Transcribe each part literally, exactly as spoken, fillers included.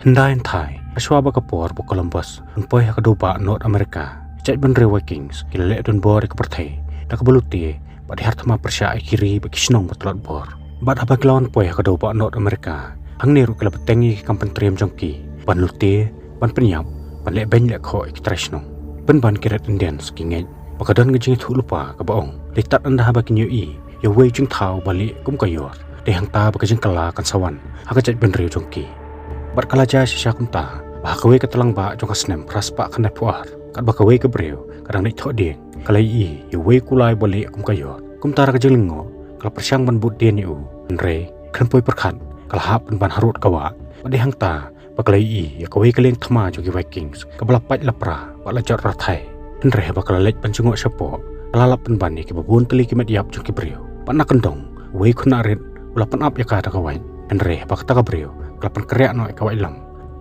Hynda hynthai, hashwa ba ka por ba u Columbus un poi ha ka dewbah North America, ki jaitbynriew Vikings ki la leh donbor ïa ka pyrthei da kaba lute bad hiar thma pyrshah ïa ki ri bad ki shnong ba tlot bor. Bad haba ki la wan poi ha ka dewbah North America, hangne ruh ki la bteng ïa ki kam pyntriem jong ki ban lute, ban pynïap, ban leh beiñ leh khoh ïa ki trai shnong, pynban ki Red Indians ki ngeit ba ka don ka jingïathuhlypa kaba ong, dei tad ynda haba kin ïohi ïa uwei u jingthaw ba lieh kum ka ïor, dei hangta ba ka jingkylla kan sa wan ha ka jaitbynriew jong ki. Bad ka la jia shisha kumta ba ha kawei ka tlang bah jong ka snem phra spah khyndaiphew ar, katba kawei ka briew ka dang leit thoh dieng, ka la ïohi ïa uwei u kulai ba lieh kum ka ïor. Kumta da ka jinglyngngoh ka la pyrshang ban bud dien ïa u, hynrei khlem poi pyrkhat ka la hap pynban harud ka wah. Bad dei hangta ba ka la ïohi ïa kawei ka lieng thma jong ki Vikings kaba la pait la pra bad la jot rathai. Hynrei haba ka la leit ban jngoh shapoh, ka la lap pynban ïa kiba bun tylli ki met ïap jong ki briew. Bad na kyndong, uwei u khynnah rit u la pynap ïa ka da ka wait. Hynrei haba kata ka briew ka la pynkriah noh ïa ka waitlam,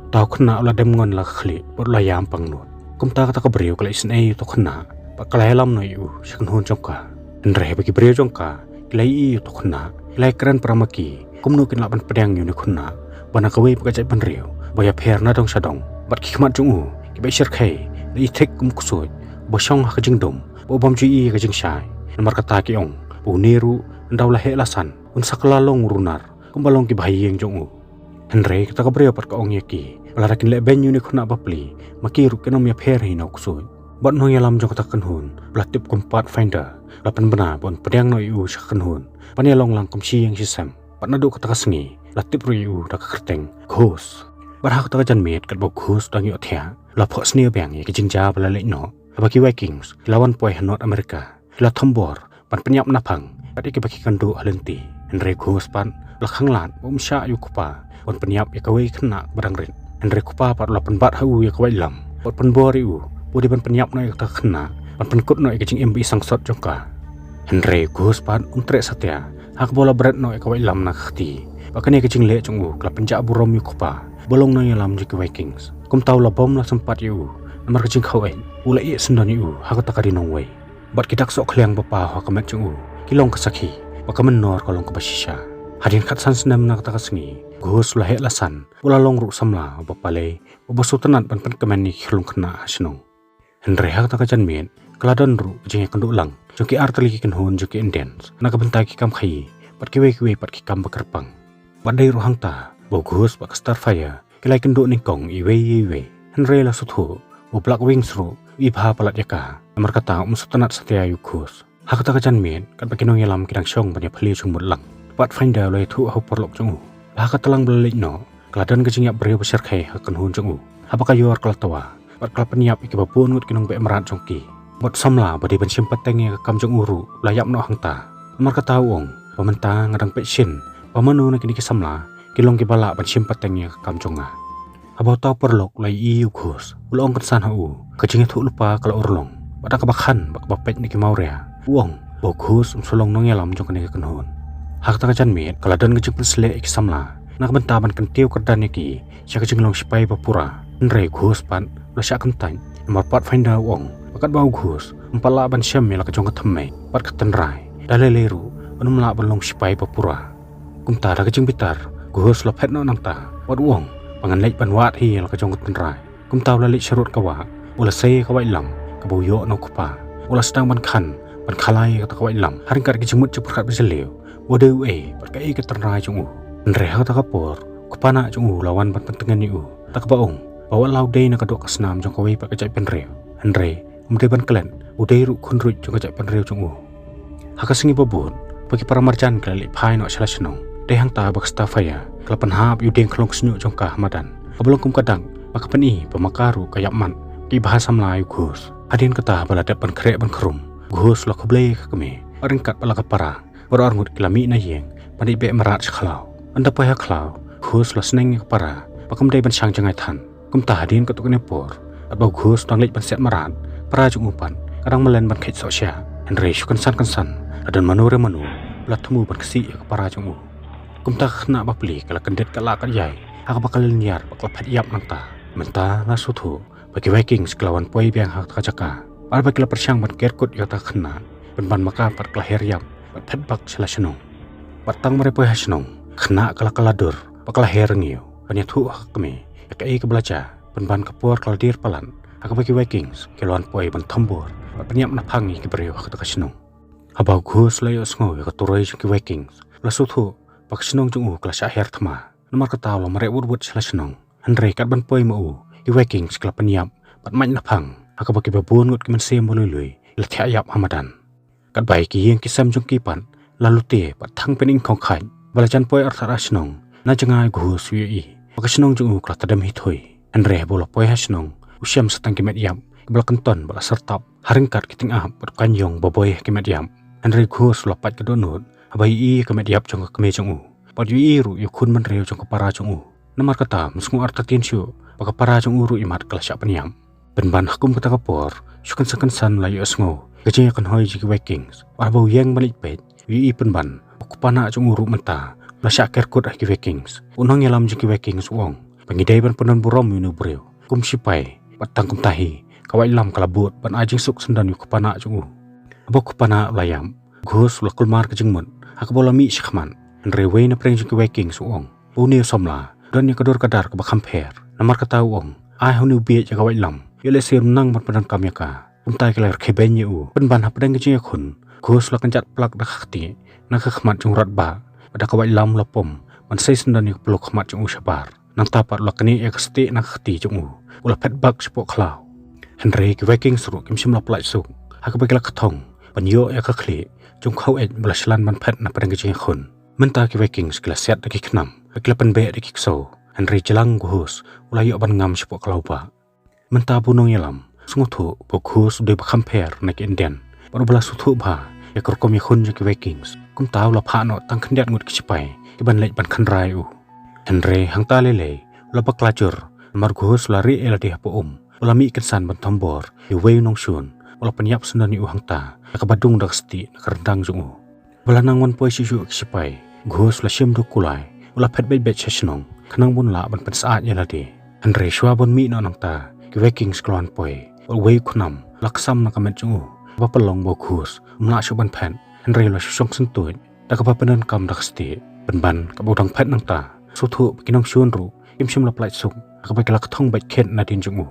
uta u khynnah u la dem ngon la ka khlieh bad u la ïam pangnud. Kumta kata ka briew ka la isynei ïa uta u khynnah bad ka la ïalam noh ïa u sha kynhun jong ka. Hynrei haba ki briew jong ka ki la ïohi ïa uta u khynnah, ki la ïakren para ma ki kumno kin lah ban pdiang ïa une u khynnah ba na kawei pat ka jaitbynriew ba ïapher na dong sha dong. Bad ki khmat jong u kiba ïashyrkhei la ïathik kum u ksuid ba shong ha ka jingdum bad u bym ju ïohi ïa ka jingshai. Namar kata ki ong ba une ruh ynda u la heh la san un sa kylla long u runar kumba long kiba ha ïing jong u. Hynrei kata ka briew pat ka ong ïa ki ba lada kin leh beiñ ïa une u khynnah bapli, ma ki ruh kin ym ïapher hi na u ksuid. Bad u nongïalam jong kata ka kynhun ba la tip kum u Pathfinder u la pynbna ba un pdiang noh ïa u sha ka kynhun ban ïalong lang kum shi ïing shi sem. Bad naduh kata ka sngi la tip ruh ïa u da ka kyrteng Ghost. Bad ha kata ka janmiet katba u Ghost u dang ïohthiah, u la phohsniew biang ïa ka jingjia ba la leit noh haba ki Vikings ki la wan poi ha North America, ki la thombor ban pynïap naphang bad ïa kiba ki kynduh ha lynti. Hynrei u Ghost pat u la khanglad ba um shah ïa u kpa ban pynïap ïa kawei ka khynnah ba dang rit. Hynrei u kpa pat u la pynbat ha u ïa ka waitlam bad pynbor ïa u ba u dei ban pynïap noh ïa kata ka khynnah ban pynkut noh ïa ka jingim ba isangsot jong ka. Hynrei u Ghost pat um treh satia ha kaba u la bret noh ïa ka waitlam na ka kti. Bad kane ka jingleh jong u ka la pynjah burom ïa u kpa ba long nongïalam jong ki Vikings. Kumta u la bym la sympat ïa u namar ka jingkhaw ïeit, u la ïeh syndon ïa u ha kata ka ri nongwei. Bad ki dak sohkhliang ba paw ha ka met jong u ki long ka sakhi ba ka mynnor ka long kaba shisha. Hadien khatsan snem na kata ka sngi, u Ghost u la heh la san, u la long ruh u samla uba palei, uba sngewtynnat ban pynkmen ïa ki khyllung khynnah ha shnong. Hynrei ha kata ka janmiet ka la don ruh ka jingïakynduh lang jong ki artylli ki kynhun jong ki Indians na ka bynta ki kam khaïi bad kiwei kiwei pat ki kam ba kyrpang. Bad dei ruh hangta ba u Ghost bad ka Starfire ki la ïakynduh nyngkong iwei ïa iwei. Hynrei la sngewthuh ba u Blackwings ruh u ibha palat ïa ka, namar kata um sngewtynnat satia ïa u Ghost. Ha kata ka janmiet katba ki nongïalam ki dang shong ban ïaphylliew jingmut lang, u Pathfinder u la ïathuh ha u paralok jong u ba ha ka tlang ba la leit noh ka la don ka jingïap briew ba shyrkhei ha ka kynhun jong u. Haba ka ïor ka la twa bad ka la pynïap ïa kiba bun ngut ki nongbeh mrad jong ki. Bad u samla ba dei ban shim pateng ïa ka kam jong u ruh u la ïap noh hangta. Namar kata u ong ba mynta nga dang peit shisha ba mano na kine ki samla ki long kiba lah ban shim pateng ïa ka kam jong nga. Haba uta u paralok u la ïohi ïa u Ghost u la ong kynsan ha u, ka jingïathuhlypa ka la urlong. Bad da kaba khan bad kaba peit na ki mawria u ong ba u Ghost um sa long nongïalam jong kane ka kynhun. Ha kata ka janmiet ka la don ka jingpynsleh ïa ki samla na ka bynta ban kyntiew kyrdan ïa ki sha ka jinglong sipai ba pura. Hynrei u Ghost pat u la shah kyntait namar u Pathfinder u ong ba katba u Ghost um pat lah ban shem ïa la ka jong ka thymmei bad ka tynrai, da lei lei ruh un ym lah ban long sipai ba pura. Kumta da ka jingbitar u Ghost u la phet noh nangta bad u ong ba ngan leit ban wad hi ïa la ka jong ka tynrai. Kumta u la leit sharud ka wah, u la sei ïa ka waitlam kaba u ïoh na u kpa. U la sdang ban khan ban khalai ïa kata ka waitlam ha ryngkat ki jingmut jingpyrkhat ba jylliew ba dei uei bad kaei ka tynrai jong u. Hynrei ha kata ka por u kpa nah jong u u la wan ban pyntngen ïa u da kaba ong ba wat la u dei na ka doh ka snam jong kawei pat ka jaitbynriew, hynrei um dei ban klet, u dei ruh khun ruit jong ka jaitbynriew jong u. Ha ka sngi ba bud ba ki para marjan ki la leit phai noh sha la shnong, dei hangta ba ka Starfire ka la pynhap ïa u dieng khlong shñiuh jong ka ha madan, kaba long kum ka dak ba ka pyni ba ma ka ruh ka ïap mat. Ki bha samla ïa u Ghost. Hadien kata ba la dep ban khreh ban khrum, u Ghost u la khublei ïa ka kmie. Bad ryngkat bad la ka para baroh arngut ki la mih na ïing ban ïa beh mrad sha khlaw. Ynda poi ha khlaw u Ghost u la sneng ïa ka para ba kam dei ban shang jngai than. Kumta hadien katto katne por katba u Ghost u dang leit ban siat mrad, para jong u pat ka dang mlien ban kheit sohshiah. Hynrei shu kynsan kynsan la don mano re mano u la thmu ban ksih ïa ka para jong u. Kumta ka khynnah bapli ka la kyndit ka la ka ïai ha kaba ka la lynñiar bad ka la phet ïap nangta. Mynta la sngewthuh ba ki Vikings ki la wan poi biang ha kata ka jaka. Bad ba ki la pyrshang ban ker kut ïa kata ka khynnah, pynban ma ka pat ka la her ïap bad phet bak sha la shnong. Bad tang mar ïa poi ha shnong, ka khynnah ka la kylla dur bad ka la her rngiew ban ïathuh ha ka kmie ïa kaei kaba la jia, pynban ka por ka la dier palat ha kaba ki Vikings ki la wan poi ban thombor bad pynïap naphang ïa ki briew ha kata ka shnong. Haba u Ghus u la ïohsngew ïa ka turoi jong ki Vikings, u la sngewthuh ba ka shnong jong u ka la shah her thma. Namar kata u la mareh wut wut sha la shnong. Hynrei katba u wan poi ma u, ki Vikings ki la pynïap bad mait naphang ha kaba kiba bun ngut ki mynsiem ba lui lui ki la thiah ïap ha madan. Katba ïa ki ïing ki sem jong ki pat la lute bad thang pynïngkhong khait, ba la jan poi artat ha shnong, na jngai u Ghus u ïohi ba ka shnong jong u ka la tdem hi thui. Hynrei haba u la poi ha shnong, u shem sa tang ki met ïap kiba la kynton bad la syrtap ha ryngkat ki tyngab bad u kynjong ba boi ha ki met ïap. Hynrei u Ghus u la pait ka dohnud haba u ïohi ïa ka met ïap jong ka kmie jong u bad u ïohi ruh ïa u khun bynriew jong ka para jong u. Namar kata, um sngew artatien shuh ba ka para jong u ruh imat ka la shah pynïap. Pynban ha kum kata ka por, shu kynsan kynsan u la ïohsngew ïa ka jingïakynhoi jong ki Vikings. Bad haba u ïeng ban leit peit, u ïohi pynban ba u kpa nah jong u ruh mynta u la shah ker kut ha ki Vikings. U nongïalam jong ki Vikings u ong ba ngi dei ban pyndonburom ïa une u briew kum shipai, bad tang kumta hi ka waitlam ka la bud ban ai jingsuk syndon ïa u kpa nah jong u. Haba u kpa nah u la ïap, u Ghus u la kulmar ka jingmut ha kaba u la mih shakhmat. Hynrei uwei na pdeng jong ki Vikings u ong ba une u samla u don ïa ka dur ka dar kaba kham pher. Namar kata u ong, ai ha une u bieit ïa ka waitlam, ïoh lehse um nang ban pyndonkam ïa ka. Kumta ki la rkhie beiñ ïa u. Pynban hapdeng ka jingïakhun, u Ghus u la kynjat plak da ka ktieh na ka khmat jong u Ratbah, bad da ka waitlam u la pom ban sei syndon ïa ka pyllew khmat jong u shabar. Nangta pat u la knieh ïa ka stieh na ka kti jong u, u la phet bak shapoh khlaw. Hynrei ki Vikings ruh kim shym la pyllait suk ha kaba ki la kthong ban ïoh ïa ka khlieh jong u khaweit ba la shlan ban phet na pdeng ka jingïakhun. Mynta ki Vikings ki la siat da ki khnam bad ki la pynbeh da ki ksew. Hynrei jlang u Ghus u la ïoh ban ngam shapoh khlaw bah. Mynta ba u nongïalam u sngewthuh ba u Ghus u dei ba kham pher na ki Indian, bad uba la sngewthuh bha ïa ka rukom ïakhun jong ki Vikings, kumta u la phah noh tang khyndiat ngut ki shipai kiban leit ban kynra ïa u. Hynrei hangta lei lei u la bakla jur, namar u Ghus u la rieh ïa lade hapoh um, u la mih kynsan ban thombor ïa uwei u nongshun uba la pynïap syndon ïa u hangta da kaba dung da ka stieh na ka ryndang jong u. Ba la nang wan poi shuh shuh ki shipai, u Ghus u la shim da u kulai, u la phet beit beit sha shnong khnang ba un lah ban pynsyaid ïa lade. Hynrei shuwa ban mih noh nangta, ki Vikings ki la wan poi, bad uwei u khnam u la ksam na ka met jong u, kaba pynlong ba u Ghus um lah shuh ban phet. Hynrei u la shu shong syntuid da kaba pyndonkam da ka stieh. Pynban katba u dang phet nangta, u sngewthuh ba ki nongshun ruh kim shym la pyllait suk ha kaba ki la kthong beit khet nadien jong u.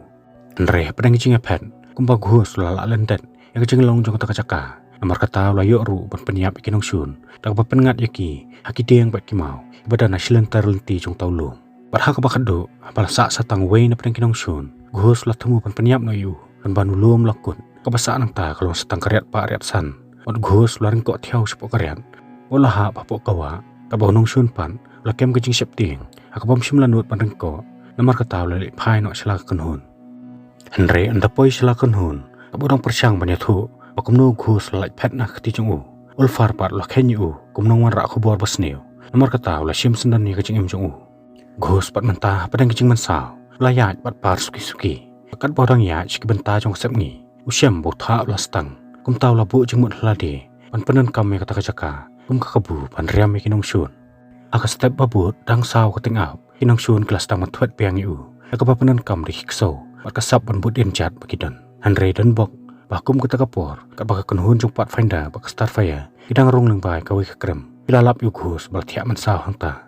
Hynrei hapdeng ka jingïaphet, kumba u Ghus u la lah lyndet ïa ka jinglong jong kata ka jaka, namar kata u la ïoh ruh ban pynïap ïa ki nongshun da kaba pynngat ïa ki ha ki dieng bad ki maw kiba don ha shilynter lynti jong uta u lum. Bad ha kaba khatduh, haba la sah sa tang uwei na pdeng ki nongshun, u Ghus u la thmu ban pynïap noh ïa u, pynban u lum u la kut. Kaba sah nangta ka long sa tang ka riat bah riat san, bad u Ghus u la ryngkoh thiaw shapoh ka riat bad u la hap hapoh ka wah. Katba u nongshun pat u la kem ka jingsheptieng ha kaba um shym la nud ban ryngkoh, namar kata u la leit phai noh sha la ka kynhun. Hynrei ynda poi sha la ka kynhun, katba u dang pyrshang ban ïathuh ba kumno u Ghus u la lait phet na ka kti jong u, u Ulfar pat u la kheiñ ïa u kum u nongwanrah khubor basniew. Namar kata u la shim syndon ïa ka jingim jong u. U Ghus pat mynta hapdeng ka jingmynsaw u la ïaid bad par suki suki. Katba u dang ïaid sha ki bynta jong ka sepngi, u shem ba u thah u la sdang. Kumta u la buh jingmut ha lade ban pyndonkam ïa kata ka jaka kum ka kabu ban riam ïa ki nongshun. Ha ka step ba bud, dang saw ka tyngab, ki nongshun ki la sdang ban thwet biang ïa u da kaba pyndonkam da ki ksew bad ka sap ban bud dienjat ba ki don. Hynrei donbok ba ha kum kata ka por, katba ka kynhun jong u Pathfinder bad ka Starfire ki dang rung lyngba ïa kawei ka krem, ki la lap ïa u Ghus ba la thiah mynsaw hangta.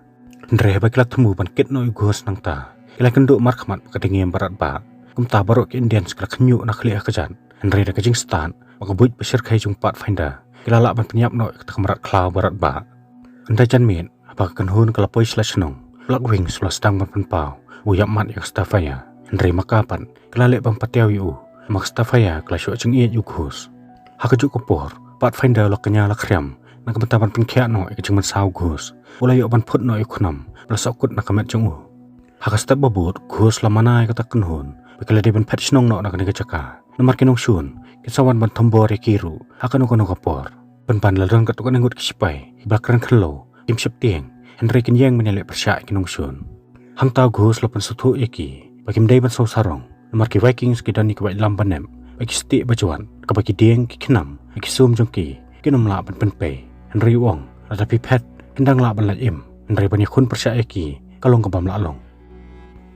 Hynrei haba ki la thmu ban kit noh ïa u Ghus nangta, ki la kynduh markhmat bad ka dingiem ba radbah. Kumta baroh ki Indians ki la khynñiuh na khlieh ha kjat. Hynrei da ka jingstad bad ka buit ba shyrkhei jong u Pathfinder, ki la lah ban pynïap noh ïa kata ka mrad khlaw ba radbah. Ynda jan miet, haba ka kynhun ka la poi sha la shnong, Blackwings u la sdang ban pynpaw ba u ïapmat ïa ka Starfire. Hynrei ma ka pat, ka la leh ban patiaw ïa u, namar ka Starfire ka la shoh jingïeit ïa u Ghus. Ha kajuh ka por, Pathfinder u la kñia la khriam na ka bynta ban pynkhiah noh ïa ka jingmynsaw u Ghus. U la ïoh ban phut noh ïa u khnam ba la sohkut na ka met jong u. Ha ka step ba bud, u Ghus u la mana ïa kata ka kynhun ba ki la dei ban phet shnong noh na kane ka jaka, namar ki nongshun kin sa wan ban thombor ïa ki ruh ha kano kano ka por. Pynban la don katto katne ngut ki shipai kiba la kren khyndew, kim sheptieng, hynrei kin ïeng ban ïaleh pyrshah ïa ki nongshun. Hangta u Ghus u la pynsngewthuh ïa ki ba kim dei ban sngew sarong, namar ki Vikings ki don ïa ki waitlam ba nep bad ki stieh ba jwat, kaba ki dieng, ki khnam bad ki sum jong ki kin ym lah ban pynpei. Hynrei u ong, lada phi phet, phin dang lah ban lait im, hynrei ban ïakhun pyrshah ïa ki ka long ka bym lah long.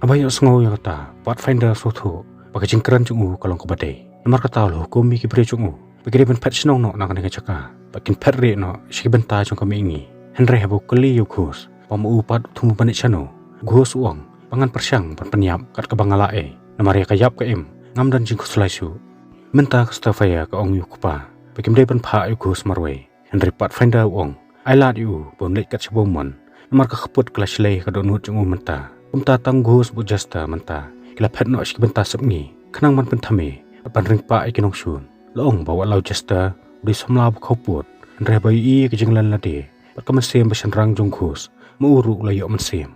Haba ïohsngew ïa kata, u Pathfinder u sngewthuh ba ka jingkren jong u ka long kaba dei. Namar kata u la hukum ïa ki briew jong u ba ki dei ban phet shnong noh na kane ka jaka, bad kin phet rieh noh sha ki bynta jong ka mihngi. Hynrei haba u kylli ïa u Ghus ba ma u pat u thmu ban leit shano, u Ghus u ong ba ngan pyrshang ban pynïap kat kaba nga lah ei. Namar ïa ka ïap ka im ngam don jingkhuslai shuh. Mynta ka Starfire ka ong ïa u kpa ba kim dei ban phah ïa u Ghost marwei. Hynrei Pathfinder u ong ai lad ïa u ba un leit kat shaba u mon. Namar ka kput ka la shlei ha ka dohnud jong u mynta. Kumta tang u Ghost bad u Jester mynta ki la phet noh sha ki bynta sepngi khnang ban pynthame bad ban ring pah ïa ki nongshun. La ong ba wat la u Jester u dei samla ba khawpud, hynrei haba ïohi ïa ka jinglen lade bad ka mynsiem ba shynrang jong u Ghost, ma u ruh u la ïoh mynsiem.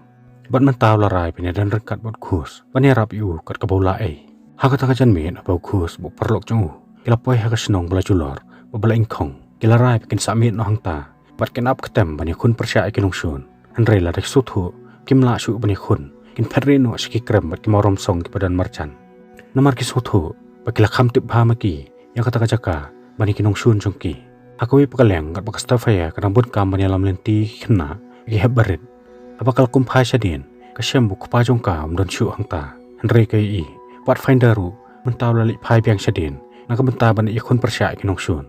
Bad mynta u la rai ban ïadon ryngkat bad u Ghost ban ïarap ïa u kat kaba u lah ei. Ha kata ka janmiet haba u Ghost bad u paralok jong u ki la poi ha ka shnong ba la julor bad ba la ingkhong, ki la rai ba kin sah miet noh hangta bad kin ap ktem ban ïakhun pyrshah ïa ki nongshun. Hynrei lada ki sngewthuh kim lah shuh ban ïakhun, kin phet rieh noh sha ki krem bad ki mawromsong kiba don marjan. Namar ki sngewthuh ba ki la kham tip bha ma ki ïa kata ka jaka bad ïa ki nongshun jong ki. Ha kawei pat ka liang katba ka Starfire ka dang bun kam ban ïalam lynti ïa ki khynnah ba ki hep barit, haba ka la kum phai shadien ka shem ba u kpa jong ka um don shuh hangta. Hynrei ka ïohi Pathfinder ruh mynta u la leit phai biang shadien na ka bynta ban ïakhun pyrshah ïa ki nongshun.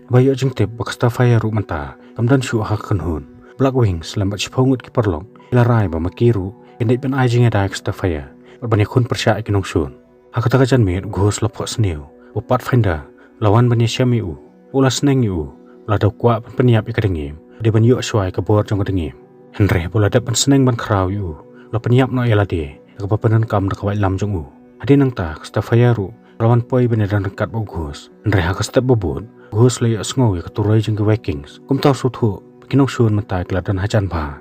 Haba ïoh jingtip ba ka Starfire ruh mynta kam don shuh ha ka kynhun, Blackwings lem bad shiphew ngut ki paralok ki la rai ba ma ki ruh kin dei ban ai jingïada ïa ka Starfire bad ban ïakhun pyrshah ïa ki nongshun. Ha kata ka janmiet u Ghost u la phohsniew ba u Pathfinder u la wan ban ïashem ïa u. U la sneng ïa u, u la daw kwah ban pynïap ïa ka dngiem, u dei ban ïoh shuwa ïa ka bor jong ka dngiem. Hynrei haba u la dep ban sneng ban khraw ïa u, u la pynïap noh ïa lade da kaba pyndonkam da ka waitlam jong u. Hadien nangta ka Starfire ruh ka la wan poi ban ïadon ryngkat bad u Ghost. Hynrei ha ka step ba bud u Ghost u la ïohsngew ïa ka turoi jong ki Vikings. Kumta u sngewthuh ba ki nongshun mynta ki la don hajan bha.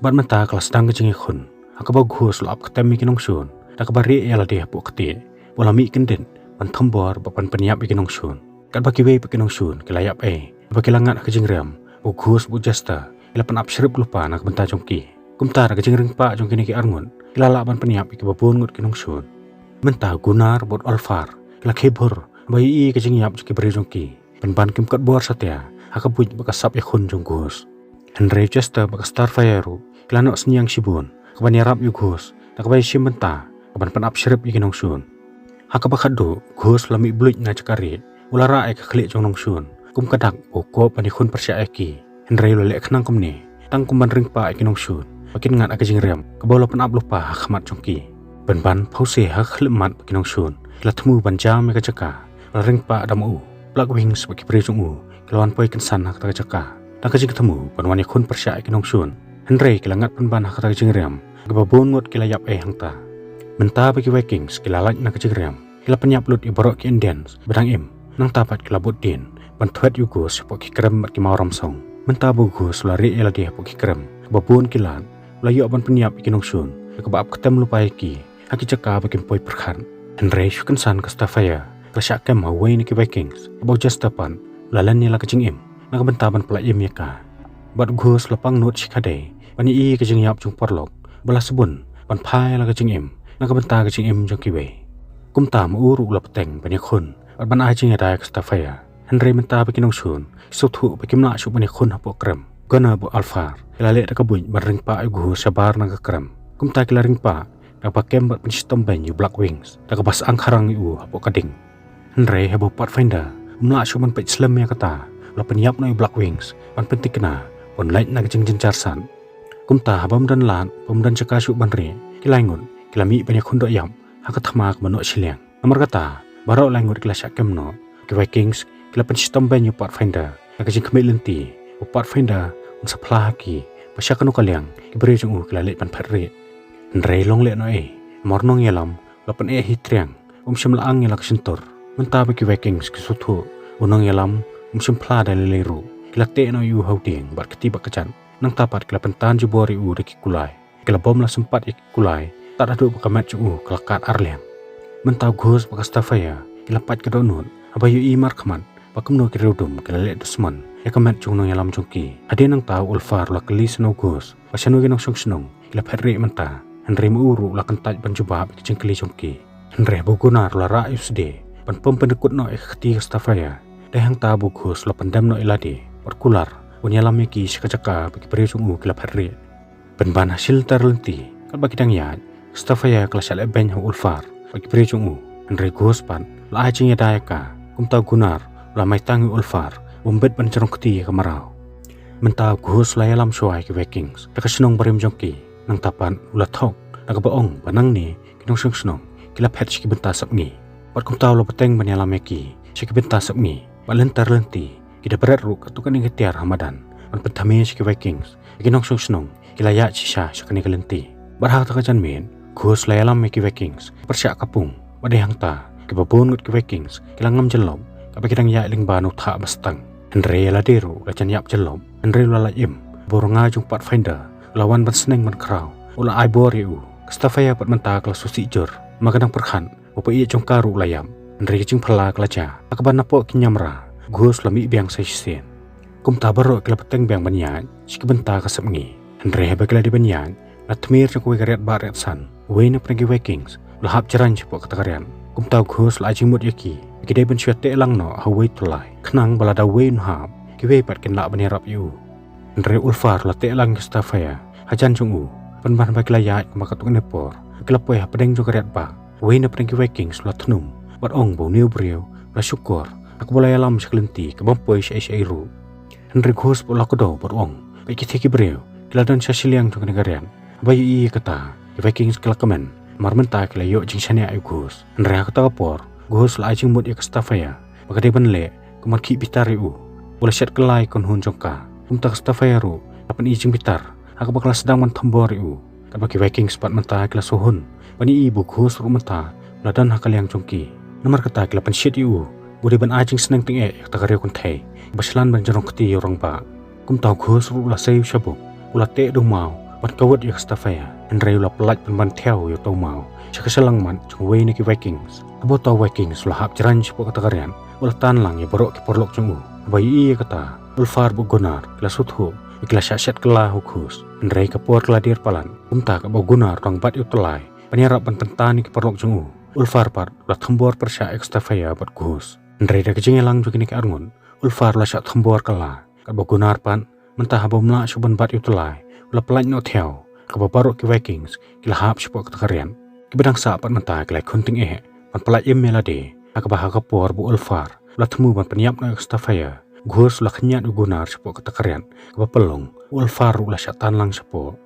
Bad mynta ka la sdang ka jingïakhun ha kaba u Ghost u la ap ktem ïa ki nongshun da kaba rieh ïa lade hapoh ka tieh, bad u la mih kyndit ban thombor bad ban pynïap ïa ki nongshun. Katba kiwei pat ki nongshun ki la ïap ei, haba ki la ngat ha ka jingriam ba u Ghost bad u Jester ki la pynap shrip lypa na ka bynta jong ki. Kumta da ka jingring pah jong kine ki arngut ki la lah ban pynïap ïa kiba bun ngut ki nongshun. Mynta u Gunnar bad u Ulfar ki la khie bhur haba ïohi ïa ka jingïap jong ki briew jong ki. Pynban kim kot bor satia ha ka buit bad ka sap ïakhun jong u Ghost. Hynrei u Jester bad ka Starfire ruh ki la noh synñiang shibun ha kaban ïarap ïa u Ghost da kaba ïashim bynta kaban pynap shrip ïa ki nongshun. Ha kaba khatduh u Ghost u la mih bluit na jaka rieh, u la rah ïa ka khlieh jong u nongshun kum ka dak ba u kop ban ïakhun pyrshah ïa ki. Hynrei u la leh khnang kumne tang kum ban ring pah ïa ki nongshun ba kin ngat ha ka jingriam kaba u la pynap lypa ha khmat jong ki. Pynban phewse ha ka khyllipmat ba ki nongshun ki la thmu ban jam ïa ka jaka ba la ring pah da ma u. Blackwings bad ki briew jong u ki la wan poi kynsan ha kata ka jaka da ka jingthmu ban wan ïakhun pyrshah ïa ki nongshun. Hynrei ki la ngat pynban ha kata ka jingriam ha kaba bun ngut ki la ïap ei hangta. Mynta ba ki Vikings ki la lait na ka jingriam, ki la pynïap lut ïa baroh ki Indians ba dang im. Nangta pat ki la bud dien ban thwet ïa u Ghost hapoh ki krem bad ki mawromsong. Mynta ba u Ghost u la rieh ïa lade hapoh ki krem, kaba bun ki lad u la ïoh ban pynïap ïa ki nongshun da kaba ap ktem lypa ïa ki ha ki jaka ba kim poi pyrkhat. Hynrei shu kynsan ka Starfire ka la shah kem ha uwei na ki Vikings, kaba u Jester pat u la len ïa la ka jingim na ka bynta ban pyllait im ïa ka. Bad u Ghost u la pang nud shikhadei ban ïohi ïa ka jingïap jong u paralok ba la sbun ban phai ïa la ka jingim na ka bynta ka jingim jong kiwei. Kumta ma u ruh u la bteng ban ïakhun bad ban ai jingïada ïa ka Starfire. Hynrei mynta ba ki nongshun ki sngewthuh ba kim lah shuh ban ïakhun hapoh krem, u Gunnar bad u Ulfar ki la leh da ka buit ban ring pah ïa u Ghost shabar na ka krem. Kumta ki la ring pah da kaba kem bad pynshitom beiñ ïa u Blackwings da kaba sah kharang ïa u hapoh ka ding. Hynrei haba u Pathfinder um lah shuh ban peit slem ïa kata, u la pynïap noh ïa u Blackwings ban pynthikna ban lait na ka jingjynjar sat. Kumta haba ym don lad, ba ym don jaka shuh ban rieh, ki lai ngut ki la mih ban ïakhun doh ïap ha ka thma kaba noh shiliang. Namar kata baroh lai ngut ki la shah kem noh. Ki Vikings ki la pynshitom beiñ ïa u Pathfinder da ka jingkhmih lynti ba u Pathfinder un sa phla ha ki ba sha kano ka liang ki briew jong u ki la leit ban phet rieh. Hynrei long leh noh ei, namar u nongïalam u la pyneh hi triang, um shym la ang ïa la ka shyntur. Mynta ba ki Vikings ki sngewthuh ba u nongïalam um shym phla da lei lei ruh, ki la teh noh ïa u ha u dieng bad kti bad kjat. Nangta pat ki la pyntan jubor ïa u da ki kulai. Ki la bom la sympat ïa ki kulai tad haduh ba ka met jong u ka la kad ar liang. Mynta u Ghost bad ka Starfire ki la pait ka dohnud haba ïohi markhmat ba kumno ki riewdum ki la leh dusmon ïa ka met jong u nongïalam jong ki. Hadien nangta u Ulfar u la kylli sha u Ghost ba shano ki nongshong shnong ki la phet rieh mynta. Hynrei ma u ruh u la kyntait ban jubab ïa ki jingkylli jong ki. Hynrei ba u Gunnar u la rah ïa u sdie ban pom pyndykut noh ïa ka kti ka Starfire. Dei hangta ba u Ghost u la pyndem noh ïa lade bad kular ban ïalam ïa ki sha ka jaka ba ki briew jong u ki la phet rieh. Pynban ha shi lynter lynti katba ki dang ïaid, ka Starfire ka la shah leh beiñ ha u Ulfar bad ki briew jong u. Hynrei u Ghost pat u la ai jingïada ïa ka. Kumta u Gunnar u la mai tang ïa u Ulfar ba um bit ban jrong kti ïa ka mraw. Mynta u Ghost u la ïalam shuwa ïa ki Vikings da ka shnong barim jong ki. Nangta pat u la thok Na kaba ong ba nangne ki nongshong shnong ki la phet sha ki bynta sepngi. Bad kumta u la bteng ban ïalam ïa ki sha ki bynta sepngi. Bad lynter lynti ki da bret ruh katto katne ka tiar ha madan ban pynthame sha ki Vikings. Ki nongshong shnong ki la ïaid shisha sha kane ka lynti. Bad ha kata ka janmiet Ghus la ïalam ïa ki Vikings pyrshah ka pung. Bad dei hangta kiba bun ngut ki Vikings ki la ngam jyllop katba ki dang ïaid lyngba na u thah ba stang. Hynrei ïa lade ruh la jan ïap jyllop. Hynrei u la lait im ba u rnga jong Pathfinder u la wan ban sneng ban khraw. U la ai bor ïa u. Ka Starfire pat mynta ka la sngewsih jur, namar ka dang pyrkhat ba u paid jong ka ruh u la ïap. Hynrei ka jingphylla ka la jia. Ha kaba napoh ki niamra Ghus la mih biang sa shisien. Kumta baroh ki la bteng biang ban ïaid sha ki bynta ka sepngi. Hynrei haba ki la dei ban ïaid, la tmier jong kawei ka riat bah riat san, uwei na pdeng ki Vikings u la hap jraiñ shapoh kata ka riat. Kumta u Ghus u la ai jingmut ïa ki ba ki dei ban shu ïateh lang noh ha uwei u tyllai, khnang ba lada uwei un hap, kiwei pat kin lah ban ïarap ïa u. Hynrei u Ulfar u la teh lang ïa ka Starfire hajan jong u, pynban ba ki la ïaid kumba katto katne por ba ki la poi hapdeng jong ka riat bah. Uwei na pdeng ki Vikings u la thnum bad ong ba une u briew u la shukor ha kaba u la ïalam sha ka lynti kabym poi shaei shaei ruh. Hynrei Ghus pat u la kdew bad u ong, peit, kita ki briew ki la don sha shiliang jong kane ka riat. Haba ïohi ïa kata, ki Vikings ki la kmen, namar mynta ki la ïoh jingshaniah ïa u Ghus. Hynrei ha kata ka por Ghus u la ai jingmut ïa ka Starfire ba ka dei ban leh kumban khih bitar ïa u. U la shet kylla ïa ka kynhun jong ka. Kumta ka Starfire ruh ka la pyni jingbitar ha kaba ka la sdang ban thombor ïa u. Katba ki Vikings pat mynta ki la sngewhun ban ïohi ba u Ghus ruh mynta u la don ha ka liang jong ki. Namar kata ki la pynshit ïa u ba u dei ban ai jingsneng tyngeh ïa kata ka riew kynthei ba shlan ban jrong kti ïa u rangbah. Kumta u Ghus ruh u la sei u shabuk, u la teh da u maw ban kawut ïa ka Starfire. Hynrei u la pyllait pynban thiaw ïa uta u maw sha ka shyllangmat jong uwei na ki Vikings. Haba uta u Vikings u la hap jraiñ shapoh kata ka riat, u la tan lang ïa baroh ki paralok jong u. Haba ïohi ïa kata, u Ulfar bad u Gunnar ki la sngewthuh ba ki la shah shet kylla ha u Ghus. Hynrei ka por ka la dier palat. Kumta katba u Gunnar u dang bat ïa u tyllai ban ïarap ban pyntan ïa ki paralok jong u, u Ulfar pat u la thombor pyrshah ïa ka Starfire bad u Ghus. Hynrei da ka jingïalang jong kine ki arngut, u Ulfar u la shah thombor kylla. Katba u Gunnar pat mynta haba um lah shuh ban bat ïa u tyllai, u la pyllait noh thiaw. Kaba baroh ki Vikings ki la hap shapoh kata ka riat. Kiba dang sah pat mynta ki la khun tyngeh ban pyllait im ïa lade, ha kaba ha ka por ba u Ulfar u la thmu ban pynïap noh ïa ka Starfire, u Ghus u la khñiat ïa u Gunnar shapoh kata ka riat kaba pynlong. U Ulfar ruh u la shah tan lang shapoh.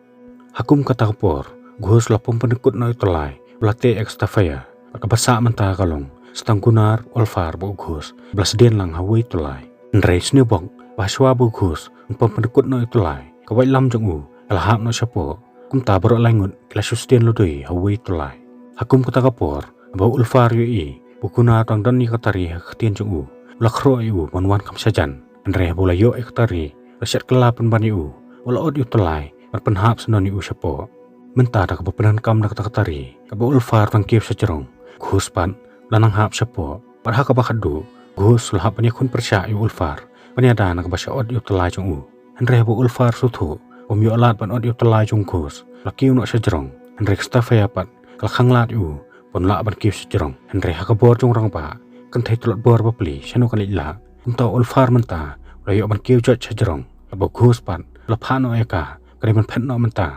Ha kum kata ka por, u Ghus u la pom pyndykut noh ïa u tyllai ba u la teh ïa ka Starfire. Bad kaba sah mynta ka long sa tang u Gunnar, u Ulfar bad u Ghus ba la sdien lang ha uwei u tyllai. Hynrei sngewbok ba hashwa ba u Ghus un pom pyndykut noh ïa u tyllai, ka waitlam jong u ka la hap noh shapoh. Kumta baroh lai ngut ki la shu sdien lutdui ha uwei u tyllai. Ha kum kata ka por, haba u Ulfar u ïohi ba u Gunnar u dang don ïa ka tari ha ka ktien jong u, u la khroh ïa u ban wan kham shajan. Hynrei haba u la ïoh ïa ka tari, u la shet kylla pynban ïa u, u la ot ïa u tyllai ban pynhap shnong ïa u shapoh. Mynta da kaba pyndonkam da kata ka tari, katba u Ulfar u dang kiew shajrong, u Ghus pat u la nang hap shapoh. Bad ha kaba khatduh, u Ghus u la hap ban ïakhun pyrshah ïa u Ulfar ban ïada na kaba shah ot ïa u tyllai jong u. Hynrei haba u Ulfar u sngewthuh ba um ïoh lad ban ot ïa u tyllai jong u Ghus, u la kiew noh shajrong. Hynrei ka Starfire pat ka la khang lad ïa u ban lah ban kiew shajrong. Hynrei ha ka bor jong u rangbah, kan thei tlot bor bapli shano kan leit lah. Kumta u Ulfar mynta u la ïoh ban kiew joit shajrong. Haba u Ghus pat u la phah noh ïa ka, ka dei ban phet noh mynta.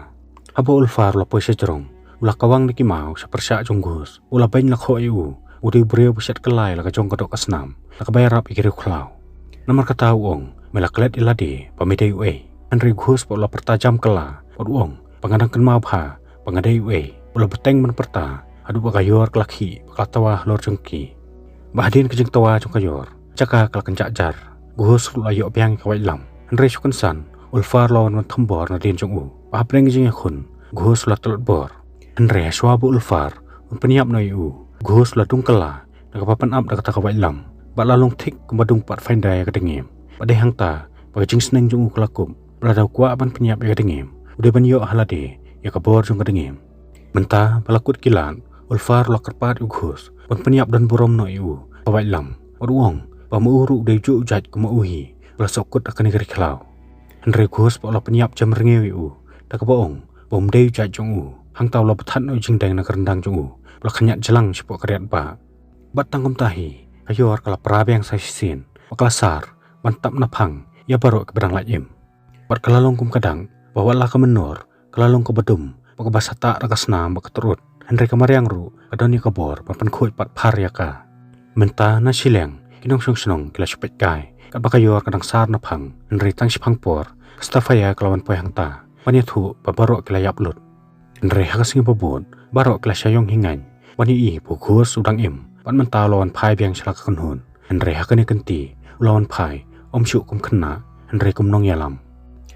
Haba u Ulfar u la poi shajrong, u la kawang da ki maw sha pyrshah jong u Ghus. U la beiñ la khoh ïa u, u dei u briew ba shet kylla la ka jong ka doh ka snam, la kaba ïarap ïa ki riewkhlaw. Namar kata u ong, me la klet ïa lade ba me dei uei. Hynrei u Ghus pat u la pyrta jam kylla bad u ong, ba nga dang kynmaw bha ba nga dei uei. U la bteng ban pyrta haduh ba ka ïor ka la khih bad ka la twa halor jong ki. Bad hadien ka jingtwa jong ka ïor, jaka ka la kynjah jar. U Ghus ruh u la ïoh biang ïa ka waitlam. Hynrei shu kynsan, u Ulfar u la wan ban thombor nadien jong u. Bad hapdeng ka jingïakhun, u Ghus u la tlot bor. Hynrei hashwa ba u Ulfar un pynïap noh ïa u, u Ghus u la dung kylla na kaba pynap da kata ka waitlam. Bad la long thik kumba dung Pathfinder ïa ka dngiem. Bad dei hangta ba ka jingsneng jong u ka la kup. Bad lada u kwah ban pynïap ïa ka dngiem, u dei ban ïoh ha lade ïa ka bor jong ka dngiem. Mynta ba la kut ki lad, u Ulfar u la kyrpad ïa u Ghus ban pynïap don burom noh ïa u ha ka waitlam. Bad u ong ba ma u ruh u dei u juh u jait kum ma u hi ba la sah kut ha kane ka ri khlaw. Hynrei u Ghus pat u la pynïap jem rngiew ïa u da kaba ong ba um dei u jait jong u. Hangta u la bthat noh ïa u jingdeng na ka ryndang jong u, u la khñiat jlang shapoh ka riat bah. Bad tang kumta hi, ka ïor ka la pra biang sa shisien bad ka la sar ban tap naphang ïa baroh kiba dang lait im. Bad ka la long kum ka dak ba wat la ka mynnor ka la long kaba dum bad kaba satah da ka snam bad ka trud. Hynrei ka mariang ruh ka don ïa ka bor ban pynkhuid pat phar ïa ka. Mynta na shiliang ki nongshong shnong ki la shu peit kai katba ka ïor ka dang sar naphang. Hynrei tang shiphang por ka Starfire ka la wan poi hangta ban ïathuh ba baroh ki la ïap lut. Hynrei ha ka sngi ba bud baroh ki la shah ïong hi ngaiñ ban ïohi ba u Ghose u dang im bad mynta u la wan phai biang sha la ka kynhun. Hynrei ha kane ka kynti u la wan phai ym shuh kum khynnah hynrei kum nongïalam.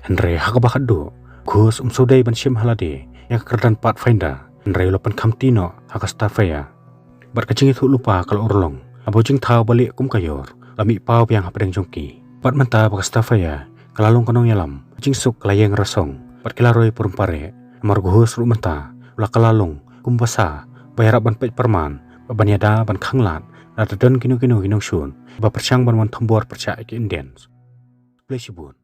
Hynrei ha kaba khatduh u Ghose um sngewdei ban shim ha lade ïa ka kyrdan Pathfinder, hynrei u la pynkhamti noh ha ka Starfire. Bad ka jingïathuh lypa ka la urlong, haba u jingthaw ba lieh kum ka ïor la mih paw biang hapdeng jong ki. Bad mynta ba ka Starfire ka la long ka nongïalam, ka jingsuk ka la ïeng rasong bad ki la roi purum pareh. Namar u Ghose ruh mynta u la kylla long kum u basa ba ïarap ban peit pyrman bad ban ïada ban khanglad lada don kino kino ki nongshun ba pyrshang ban wan thombor pyrshah ïa ki Indians. Khublei shibun.